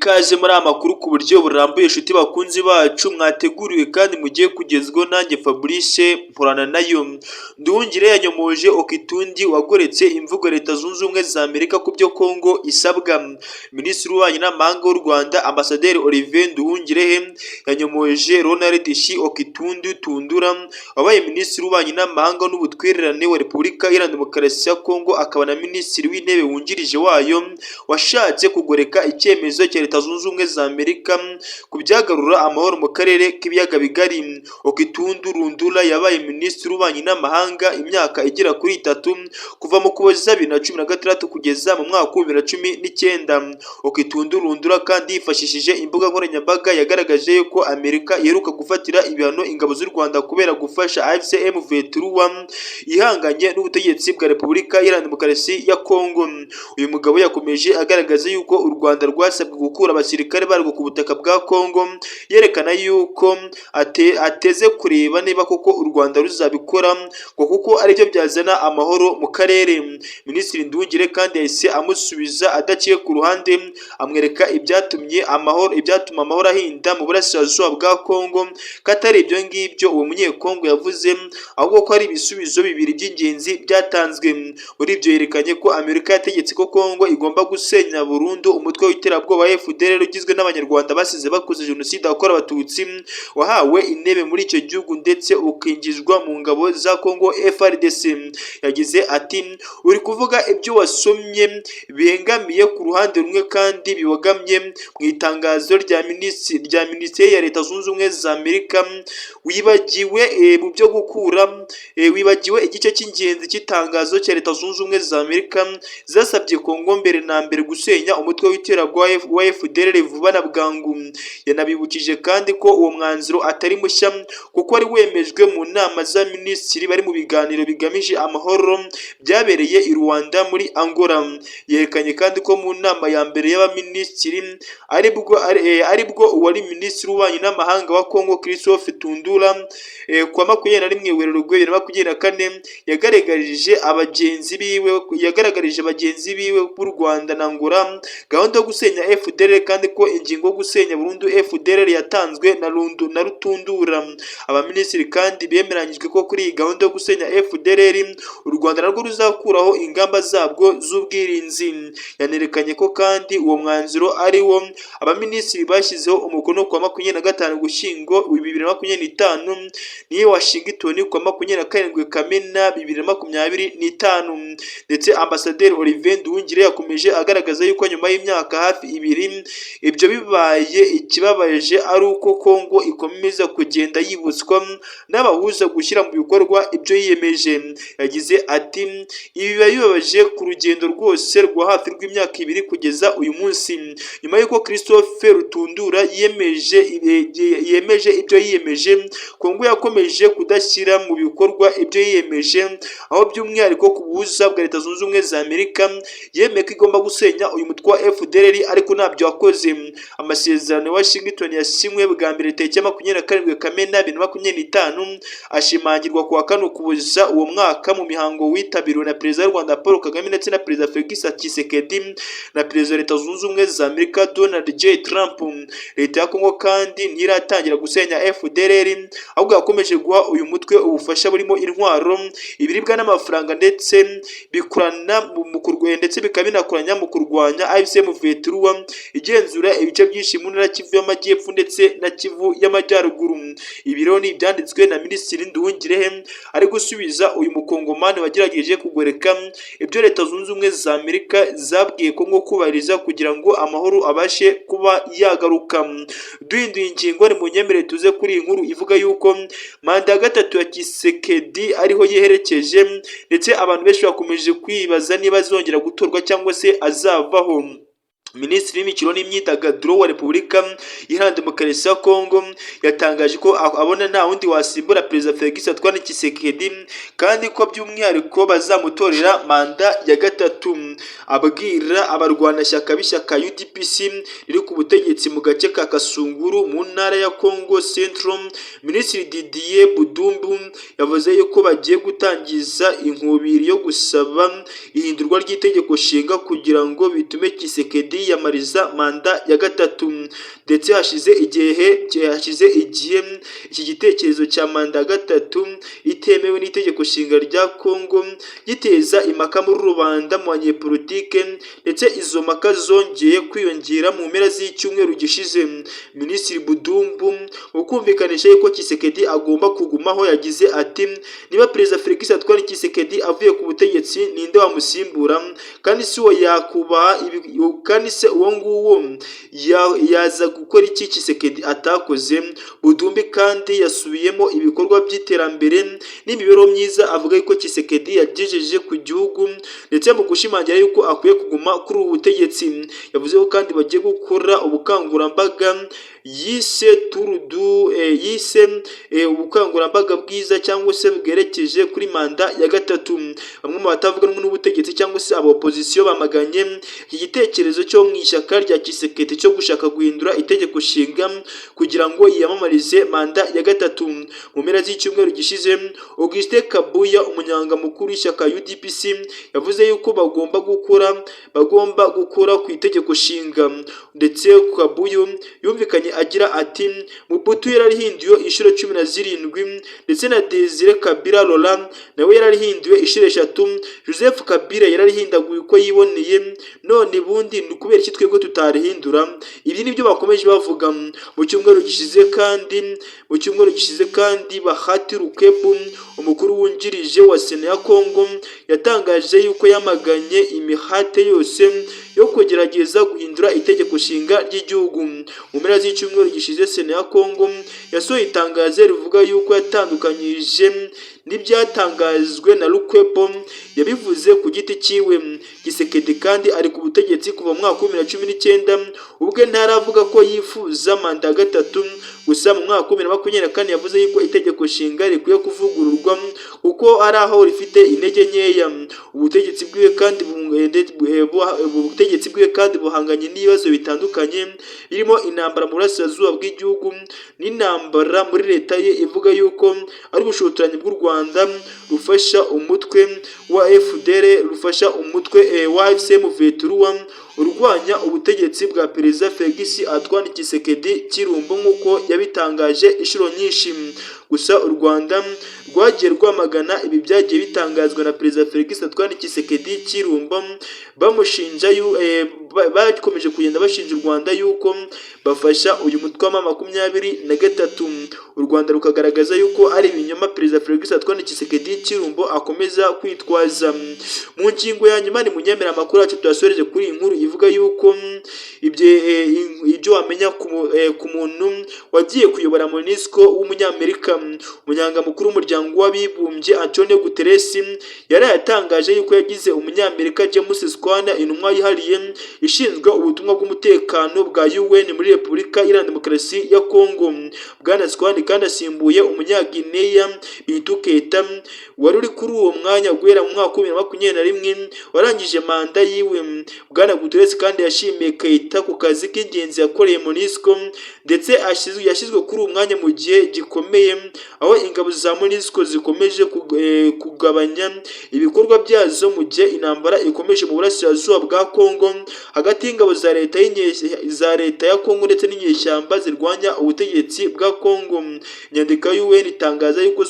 Ikaze muri aya makuru ku buryo burambuye, inshuti bakunzi bacu, mwateguriwe kandi mugiye kugezwaho nanjye Fabrice Mporana nayo. Nduhungire yanyomoje Okitundu wagoretse imvugo Leta Zunze Ubumwe za Amerika ku byo Kongo isabwa. Minisitiri w'Ububanyi n'Amahanga w'u Rwanda, Ambasaderi Olivier Nduhungirehe, yanyomoje Ronald Shi Okitundu Tundura wabaye Minisitiri w'Ububanyi n'Amahanga n'Ubutwererane wa Repubulika Iharanira Demokarasi ya Kongo, akaba na Minisitiri w'Intebe wungirije wayo, washatse kugoreka icyemezo cya Leta Zunze Ubumwe za Amerika ku byagarura amahoro mu karere k'Ibiyaga Bigari. Okitundu Lundula yabaye Minisitiri w'Ububanyi n'Amahanga imyaka igera kuri 3, kuva mu Ukuboza 2016 kugeza mu mwaka wa 2019. Okitundu Lundula kandi yifashishije imbuga nkoranyambaga yagaragaje yuko Amerika iheruka gufatira ibihano ingabo z'u Rwanda kubera gufasha AFC M23 ihanganye n'ubutegetsi bwa Repubulika Iharanira Demokarasi ya Kongo. Uyu mugabo yakomeje agaragaza yuko u Rwanda rwasabwe gukura abasirikare barwo ku butaka bwa Kongo, yerekana yuko ateze kureba niba koko u Rwanda ruzabikora, ngo kuko aribyo byazana amahoro mu karere. Minisitiri Nduhungirehe kandi yahise amusubiza adaciye ku ruhande, amwereka ibyatumye amahoro, ibyatuma amahoro ahinda mu burasirazuba bwa Kongo, ko atari ibyo ngibyo uwo Munyekongo yavuze, ahubwo ko ari ibisubizo bibiri by'ingenzi byatanzwe. Muri ibyo yerekanye ko Amerika yategetse ko Kongo igomba gusenya burundu umutwe w'iterabwoba wa FDLR ugizwe n'Abanyarwanda basize bakoze jenoside yakorewe Abatutsi, wahawe intebe muri icyo gihugu ndetse ukinjizwa mu ngabo za Kongo FARDC. Yagize ati: "Uri kuvuga ibyo wasomye bihengamiye ku ruhande rumwe kandi bibogamye mu itangazo rya Minisiteri ya Leta Zunze Ubumwe za Amerika. Wibagiwe mu byo gukura, wibagiwe igice cy'ingenzi cy'itangazo cya Leta Zunze Ubumwe za Amerika zasabye Kongo mbere na mbere gusenya umutwe w'iterabwoba wa FDLR vuba na bwangu." Yanabibukije kandi ko uwo mwanzuro atari mushya, kuko wari wemejwe mu nama z'abaminisitiri bari mu biganiro bigamije amahoro byabereye i Luanda muri Angola. Yerekanye kandi ko mu nama ya mbere y'abaminisitiri aribwo uwari Minisitiri w'Ububanyi n'Amahanga wa Kongo, Christophe Tundura, kuwa 21 Werurwe 2024 yagaragarije bagenzi biwe b'u Rwanda na Angola gahunda yo gusenya FDLR, kandi ko ingingo yo gusenya burundu FDLR yatanzwe na Rundu na Rutundura. Abaminisitiri kandi bemeranyijwe ko kuri iyi gahunda yo gusenya FDLR u Rwanda narwo ruzakuraho ingamba zabwo z'ubwirinzi. Yanerekanye ko kandi uwo mwanzuro ari wo abaminisitiri bashyizeho umukono kuwa 25 Ugushyingo 2025 niyo Washington kuwa 27 Kamena 2025. Ndetse Ambasaderi Olivier Nduhungirehe yakomeje agaragaza yuko nyuma y'imyaka hafi 2 ibyo bibaye, ikibabaje ari uko Kongo ikomeza kugenda yibutswa n'abahuza gushyira mu bikorwa ibyo yiyemeje. Yagize ati: "Ibi biba bibabaje ku rugendo rwose rwa hafi rw'imyaka 2 kugeza uyu munsi, nyuma y'uko Christophe Rutundura yemeje ibyo yiyemeje, Kongo yakomeje kudashyira mu bikorwa ibyo yiyemeje, aho by'umwihariko ku buhuza bwa Leta Zunze Ubumwe za Amerika yemeye ko igomba gusenya uyu mutwe wa FDLR, ariko ntabyo wakoze." Amasezerano ya Washington yasinywe bwa mbere tariki ya 27 Kamena 2025, ashimangirwa kuwa 4 Ukuboza uwo mwaka mu mihango witabiriwe na Perezida w'u Rwanda Paul Kagame ndetse na Perezida Felix Tshisekedi na Perezida wa Leta Zunze Ubumwe za Amerika Donald J Trump. Leta ya Kongo kandi ntiratangira gusenya FDLR, ahubwo yakomeje guha uyu mutwe ubufasha burimo intwaro, ibiribwa n'amafaranga, ndetse bikorana mu kurwanya, ndetse bikaba binakoranya mu kurwanya AFC M23 igenzura ibice byinshi mu ntara Kivu y'Amajyepfo ndetse na Kivu y'Amajyaruguru. Ibi rero ni ibyanditswe na Minisitiri Nduhungirehe ari gusubiza uyu Mukongomani wagerageje kugoreka ibyo Leta Zunze Ubumwe za Amerika zabwiye Kongo kubahiriza kugira ngo amahoro abashe kuba yagaruka. Duhinduye ingingo, ni munyemerere tuze kuri iyi nkuru ivuga yuko manda ya gatatu ya Tshisekedi ariho yeherekeje, ndetse abantu benshi bakomeje kwibaza niba azongera gutorwa cyangwa se azavaho. Minisitiri w'Imikino n'Imyidagaduro wa Repubulika Iharanira Demokarasi ya Kongo yatangaje ko abona nta wundi wasimbura Perezida Felix Antoine Tshisekedi, kandi ko by'umwihariko bazamutorera manda ya gatatu. Abwira abarwanashyaka b'ishyaka UDPS riri ku butegetsi mu gace ka Kasunguru mu ntara ya Kongo Central, Minisitiri Didier Budimbu yavuze yuko bagiye gutangiza inkubiri yo gusaba ihindurwa ry'itegeko nshinga kugira ngo bitume Tshisekedi yiyamamariza manda ya gatatu. Ndetse hashize igihe iki gitekerezo cya manda ya gatatu itemewe n'itegeko nshinga rya Kongo giteza impaka muri rubanda, mu banyepolitike, ndetse izo mpaka zongeye kwiyongera mu mpera z'icyumweru gishize. Minisitiri Budimbu, mu kumvikanisha yuko Tshisekedi agomba kugumaho, yagize ati: "Niba Perezida Felix Antoine Tshisekedi avuye ku butegetsi, ninde wamusimbura? Kandi si uwo yakubaha, kandi se uwo nguwo yaza gukora iki Tshisekedi atakoze?" Budimbu kandi yasubiyemo ibikorwa by'iterambere n'imibereho myiza avuga yuko Tshisekedi yagejeje ku gihugu, ndetse mu gushimangira yuko akwiye kuguma kuri ubu butegetsi. Yavuze ko kandi bagiye gukora ubukangurambaga yise turudu, yise ubukangurambaga bwiza cyangwa se bwerekeje kuri manda ya gatatu. Bamwe mu batavuga rumwe n'ubutegetsi cyangwa se aba opposition bamaganye iki gitekerezo cyo mu ishyaka rya Tshisekedi cyo gushaka guhindura itegeko nshinga kugira ngo yiyamamarize manda ya gatatu. Mu mpera z'icyumweru gishize, Augustin Kabuya, umunyamabanga mukuru w'ishyaka UDPS, yavuze yuko bagomba gukora ku itegeko nshinga. Ndetse Kabuya yumvikanye agira ati: "Mobutu yararihinduye inshuro 17, ndetse na Desire Kabila Laurent nawe yararihinduye inshuro eshatu. Joseph Kabila yararihindaguye uko yiboneye. None bundi ni ukubera iki twebwe tutarihindura?" Ibi nibyo bakomeje bavuga mu cyumweru gishize. Kandi mu cyumweru gishize kandi, Bahati Lukwebo, umukuru wungirije wa Sena ya Kongo, yatangaje yuko yamaganye imihate yose yo kugerageza guhindura itegeko nshinga ry'igihugu. Mu mpera z'icyumweru gishize, Sena ya Kongo yasohoye itangazo rivuga yuko yatandukanyije n'ibyatangajwe na Lukwebo, yabivuze ku giti cyiwe. Tshisekedi kandi ari ku butegetsi kuva mu mwaka wa 2019. Ubwe ntaravuga ko yifuza manda ya gatatu. Gusa mu mwaka wa 2024 yavuze yuko itegeko nshinga rikwiye kuvugururwa kuko ari aho rifite intege nkeya. Ubutegetsi bwiwe kandi buhanganye n'ibibazo bitandukanye birimo intambara mu burasirazuba bw'igihugu n'intambara muri leta ye ivuga yuko ari ubushotoranyi bw'u Rwanda rufasha umutwe wa FDL, rufasha umutwe wa AFC M23 urwanya ubutegetsi bwa Perezida Felix Antoine Tshisekedi Tshilombo, nk'uko yabitangaje inshuro nyinshi. Gusa u Rwanda rwagiye rwamagana ibi byagiye bitangazwa na Perezida Felix Antoine Tshisekedi Tshilombo, bamushinja, bakomeje kugenda bashinja u Rwanda yuko bafasha uyu mutwe wa 23. U Rwanda rukagaragaza yuko ari ibinyoma Perezida Felix Antoine Tshisekedi Tshilombo akomeza kwitwaza. Mu ngingo ya nyuma, ni munyemera amakuru yacu tuyasoreje kuri iyi nkuru ivuga yuko ibyo wamenya ku muntu wagiye kuyobora MONUSCO w'Umunyamerika. Umunyamabanga w'Umuryango w'Abibumbye, Antonio Guterres, yari yatangaje yuko yagize Umunyamerika James Swan intumwa yihariye ishinzwe ubutumwa bw'umutekano bwa UN muri Repubulika Iharanira Demokarasi ya Kongo. Bwana Swan kandi asimbuye Umunyagineya Bintou Keita wari uri kuri uwo mwanya guhera mu mwaka wa 2021, warangije manda yiwe. Bwana Guterres kandi yashimiye Keita ku kazi k'ingenzi yakoreye MONUSCO, ndetse yashyizwe kuri uwo mwanya mu gihe gikomeye aho ingabo za MONUSCO zikomeje kugabanya ibikorwa byazo mu gihe intambara ikomeje mu burasirazuba bwa Kongo hagati y'ingabo za leta ya Kongo ndetse n'inyeshyamba zirwanya ubutegetsi bwa Kongo. Inyandiko ya UN itangaza yuko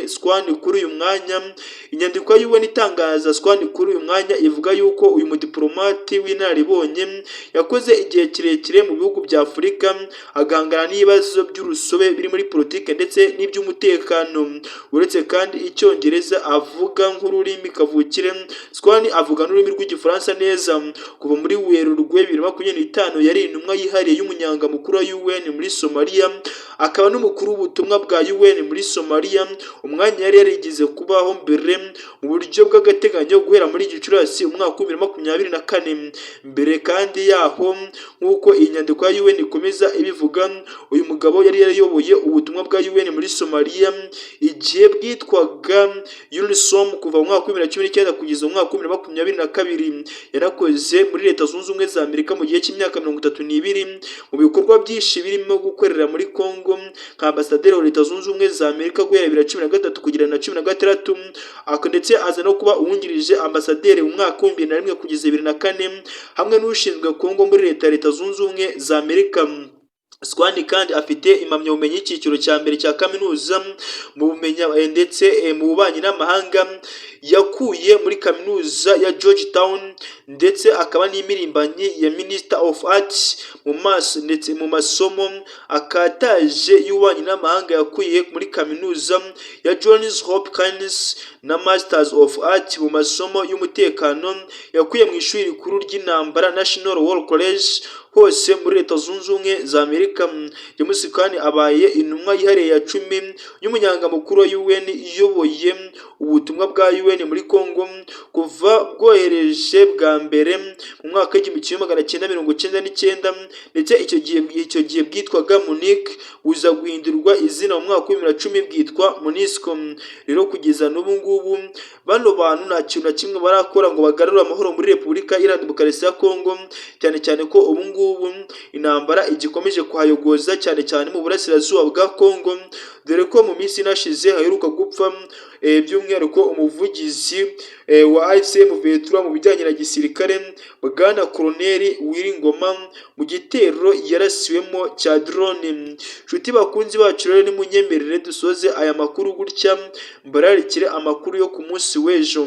Swan kuri uyu mwanya, inyandiko ya UN itangaza Swan kuri uyu mwanya ivuga yuko uyu mudiplomati w'inararibonye yakoze igihe kirekire mu bihugu bya Afurika, agahangana n'ibibazo by'urusobe biri muri politiki ndetse n'iby'umutekano. Uretse kandi Icyongereza avuga nk'ururimi kavukire, Swan avuga n'ururimi rw'Igifaransa neza. Kuva muri Werurwe 2025 yari intumwa yihariye y'umunyamabanga mukuru wa UN muri Somalia, akaba n'umukuru w'ubutumwa bwa UN muri Somalia, umwanya yari yarigeze kubaho mbere mu buryo bw'agateganyo guhera muri Gicurasi umwaka wa 2024. Mbere kandi yaho, nk'uko iyi nyandiko ya UN ikomeza ibivuga, uyu mugabo yari yarayoboye ubutumwa bwa UN muri Somalia igihe bwitwaga UNSOM kuva mu mwaka wa 2019 kugeza mu mwaka wa 2022. Yanakoze muri Leta Zunze Zunze Ubumwe za Amerika mu gihe cy'imyaka 32, mu bikorwa byinshi birimo gukorera muri Congo nka ambasaderi wa Leta Zunze Ubumwe za Amerika guhera 2013 kugera na 16, ndetse aza no kuba uwungirije ambasaderi mu mwaka wa 2001 kugeza 2004, hamwe n'ushinzwe Congo muri leta ya Leta Zunze Ubumwe za Amerika. Swan kandi afite impamyabumenyi y'icyiciro cya mbere cya kaminuza mu bumenyi ndetse mu bubanyi n'amahanga yakuye muri Kaminuza ya Georgetown, ndetse akaba n'impirimbanyi ya Minister of Arts mu maso ndetse mu masomo akataje y'ububanyi n'amahanga yakuye muri Kaminuza ya Johns Hopkins, na Masters of Arts mu masomo y'umutekano yakuye mu ishuri rikuru ry'intambara, National War College, hose muri Leta Zunze Ubumwe za Amerika. James Khan abaye intumwa yihariye ya 10 y'umunyamabanga mukuru wa UN iyoboye ubutumwa bwa UN muri Congo kuva bwohereje bwa mbere mu mwaka wa 1999, ndetse icyo gihe bwitwaga MONUC, buza guhindurwa izina mu mwaka wa 2010 bwitwa MONUSCO. Rero kugeza n'ubu ngubu bano bantu nta kintu na kimwe barakora ngo bagarure amahoro muri Repubulika Iharanira Demokarasi ya Congo, cyane cyane ko ubu ngubu intambara igikomeje kuhayogoza, cyane cyane mu burasirazuba bwa Congo, dore ko mu minsi inashize haheruka gupfa by'umwihariko umuvugizi wa AFC M23 mu bijyanye na gisirikare, bwana Colonel Wiringoma, mu gitero yarasiwemo cya drone. Nshuti bakunzi bacu rero, nimunyemerere dusoze aya makuru gutya, mbararikire amakuru yo ku munsi w'ejo.